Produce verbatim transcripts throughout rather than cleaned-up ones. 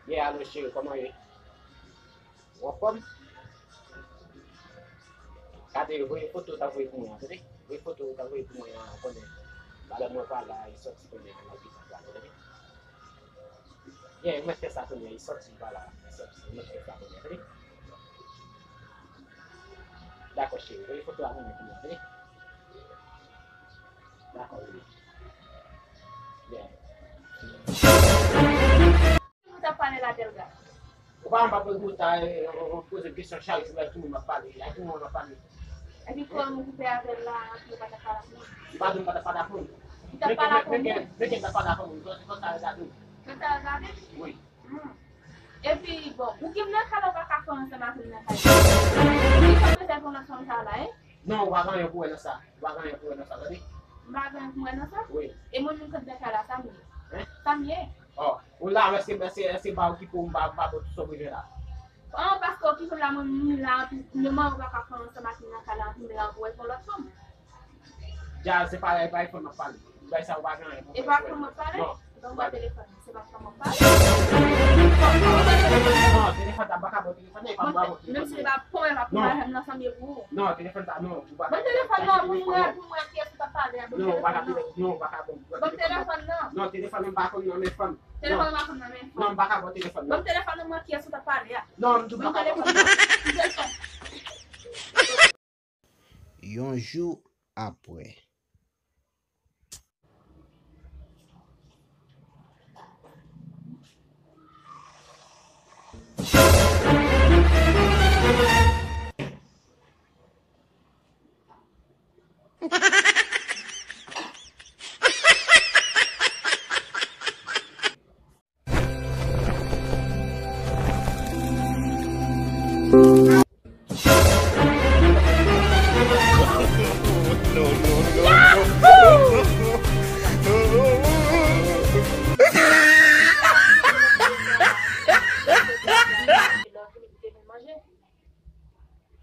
Yeah, alo cheri, kòman w ye? Ou anfòm? Gade, voye foto w t ap voye pou mwen an, tande? Voye foto w t ap voye pou mwen an, konnen. Talè mwen pa la, e sòti konnen, nan lapitòl la, tande? Yeah, mwen fè sa konnen, e sòti, vwala, e sòti, mwen fè sa konnen, tande? Dakò, cheri, voye foto a pou mwen, pou mwen, tande? Dakò, wi. Yeah. Ou t ap pale la, Delga? Ou pa wè m pa poze, ou ta, eh, ou poze m kesyon chak jou, ak tout moun m ap pale, ak tout moun m ap pale. Epi kòman ou koupe avè l la, anpi ou pa t ap pale ak mwen? M pa di m pa t ap pale ak moun. Ou t ap pale ak moun? Men, men, men, men, men, m t ap pale ak moun, se konsa yo gade w. Konsa yo gade m? Wi. Hmm. Epi, bon, ou gen m nan kay la, ou pa ka fè ansanm avè m nan kay la. Ou bezwen fè yon lòt fanm sa la, en? Non, ou pa gen anyen pou wè nan sa. Ou pa gen anyen pou wè nan sa, tande? M pa gen anyen pou wè nan sa? Wi. E mwen menm k ap nan kay la, sa m ye? Hein? Sa m ye? Oh, ou la, èske, èske, èske ba okipe w, m pa, m pa ba w tout sa w bezwen la? An, paske okipe m la, mwen, m la, anpi, lè mwen, ou pa ka fè ansanm ak li nan kay la, anpi m la pou wè yon lòt fanm. Djaz, se pa, e pa iPhone m ap pale. Bagay sa ou pa gen anyen pou fè. E pa iPhone m ap pale? Non. Ban mwen telefòn. Se pa iPhone m ap pale? Non, telefòn la, m pa ka ba w telefòn nan, e pa m ba w telefòn nan. Menm si se pa pwen, e pa pou madanm nan, sa m ye pou ou. Non, telefòn sa, non, ou pa ka. Ban m telefòn nan, pou mwen, pou mwen, kiyès ou t ap pale a, ban m telefòn nan. Non, ou pa ka, non, ou pa ka ban m. Ban m telefòn nan. Non, telefòn nan, m pa konn nan men fanm. Telefòn nan, m pa konn nan men fanm. Non, m pa ka ba w telefòn nan. Ban m telefòn nan, mwen, kiyès ou t ap pale a. Non, m di w m pa ka ba w. Ban m telefòn. Yon jou apre.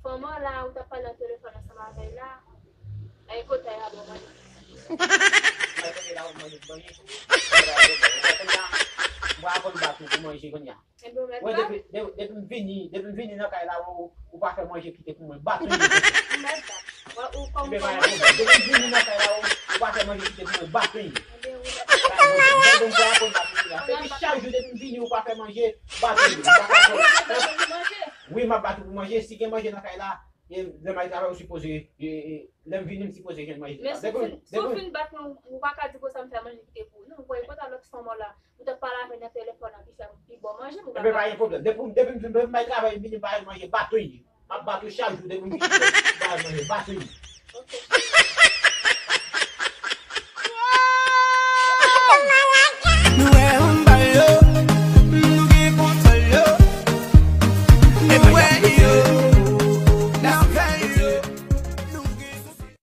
Fanm an la, ou t ap pale nan telefòn ansanm avè l la, e kote a ba w manje. Mwen kote la, ou manje pou manje. Mwen aprann bat ou pou manje kounye a. Ebyen, ou mèt bat. Depi, depi, depi m vini, depi m vini nan kay la, ou, ou pa fè manje kite pou mwen. Bat ou. Ou mèt bat. Ou, ou kòm, kòm mwen. Depi m vini nan kay la, ou, ou pa fè manje kite pou mwen. Bat ou. Ebyen, ou mèt bat. Mwen aprann bat ou la. Depi chak jou, depi m vini, ou pa fè manje. Bat ou. Ou pa fè manje. Wi, m ap bat ou pou manje. Si gen manje nan kay la, e, lè m al travay, ou sipoze, e, e, lè m vini, m sipoze jwenn manje. Men si w fin, si w fin bat mwen, ou pa ka di konsa m fè manje kite pou ou. Non, ou voye kòt a lòt fanm an la. Ou t ap pale avè l nan telefòn nan, pi fè, pi ba w manje, pou w pa. Ebyen, pa gen pwoblèm. Depi, depi m vin, depi m al travay, m vini, m pa jwenn manje, bat ou ye. M ap bat ou chak jou, depi m vini, m pa jwenn manje, bat ou ye.